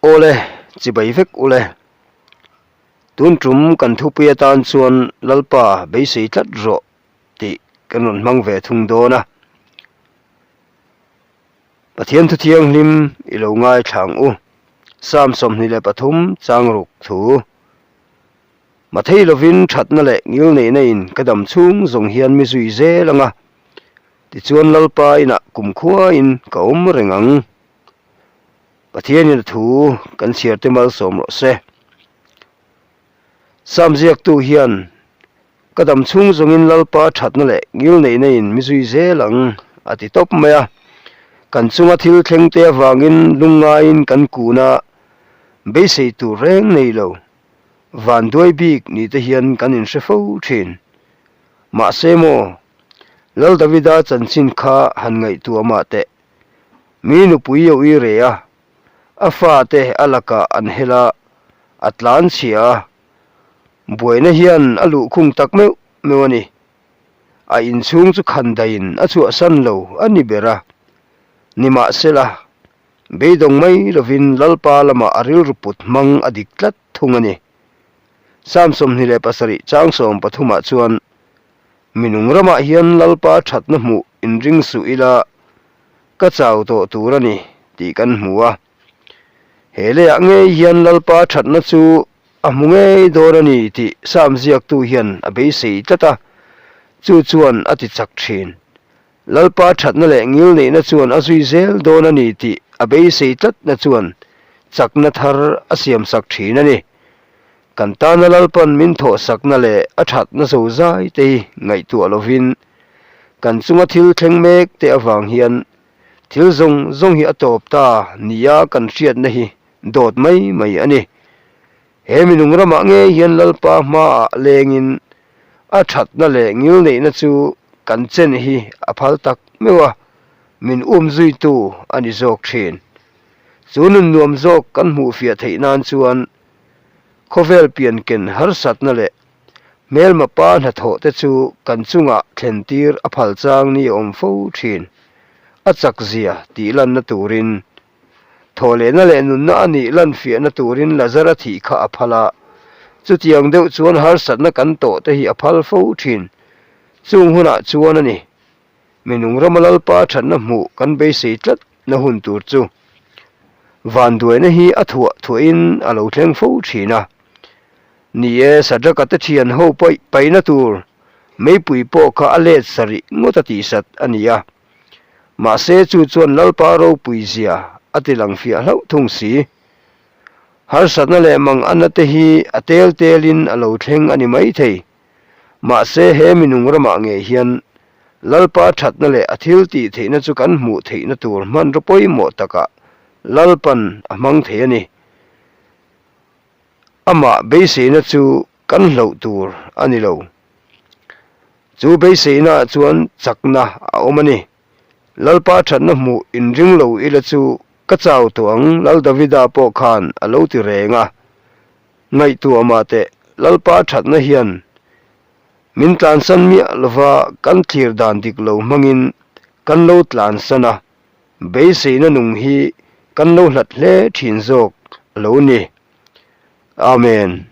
Awle, chibai vek ule. Tun tum kan thupui atan chuan Lalpa beisei tlat rawh tih kan rawn hmang ve thung dawn a. Pathian thu thianghlim i lo ngaithla ang u. Psalm 23 chang ruk thu. Mathei lovin thatna leh ngilneihna in ka dam chhung zawng hian mi zui zel ang a, tichuan Lalpa inah kumkhua in ka awm reng ang. Pathianin a thu kan chhiar te malsawm rawh se. Psalm ziaktu hian ka dam chhung zawngin Lalpa thatna leh ngilneihna in mi zui zel ang a ti tawp mai a. Kan chunga thil thleng te avangin lungngaiin kan kun a, beisei tur reng nei lo. Vanduai bik ni te hian kan inhre fo thin. Mahse maw, Lal Davida chanchin kha han ngaihtuah mah teh. Mi nupui a ui re a, a fate a lakah an hel a, a tlan chhia a. Buaina hian a luhkhung tak meuh meuh a ni. A inchhung chu khan daiin a chhuahsan lo a ni ber a. Nimahsela, Beidawng mai lovin Lalpa lamah a rilru put hmang a dik tlat thung a ni. Psalm 27 chang 13 ah chuan, Minung ramah hian Lalpa thatna hmuh inring suh ila, ka chau tawh tur a ni tih kan hmu a. He leiah ngei hian Lalpa thatna chu a hmu ngei dawn a ni tih Psalm ziaktu hian a beisei tlat a, chu chuan a ti chak thin. Lalpa thatna leh ngilneihna chuan a zui zel dawn a ni tih a beisei tlatna chuan chakna thar a siamsak thin a ni. Kan tana Lalpan min thawhsakna leh a thatna zozai te hi ngaihtuah lovin kan chunga thil thleng mek te avang hian thil zawng zawng hi a tawp ta nia kan hriatna hi dawt mai mai a ni. He minung ramah ngei hian Lalpa hmaah lengin a thatna leh ngilneihna chu kan chen hi a phal tak meuh a, min um zuitu a ni zawk thin. Chu nun nuam zawk kan hmuh fiah theih nan chuan khawvel pianken harsatna leh hmelma pa hnathawh te chu kan chungah thlen tir a phal chang ni a awm fo thin. A chakzia tih lanna turin Thawhlehna leh nunna a nih lan fiahna turin Lazara thih kha a phal a, chutiang deuh chuan harsatna kan tawh te hi a phal fo thin. Chung hunah chuan a ni. Minung rama Lalpa thatna hmuh kan beisei tlat na hun tur chu vanduaina hi a thuah thuahin a lo thleng fo thin a. Ni e, Sadraka te thian ho paih paihna tur meipui pawh kha a let sarih ngawt a tihsat a ni a. Mahse chu chuan Lalpa ropui zia a ti lang fiah hlauh thung si. Harsatna leh manganna te hi a tel telin a lo thleng a ni maithei. Mahse he minung ramah ngei hian Lalpa thatna leh a thil tih theihna chu kan hmuh theihna tur hmanraw pawimawh takah Lalpan a hmang thei a ni. Amah beiseina chu kan hloh tur a ni lo. Chu beiseinaah chuan chakna a awm a ni. Lalpa thatna hmuh inring lo ila chu ka chau tawh ang Lal Davida pawh khan a lo ti reng a. Ngaihtuah mah teh, Lalpa thatna hian min tlansan miah lova kan thlir dan dik lo hmangin kan lo tlansan a, beiseina nung hi kan lo hlat hle thin zawk a lo ni. Amen.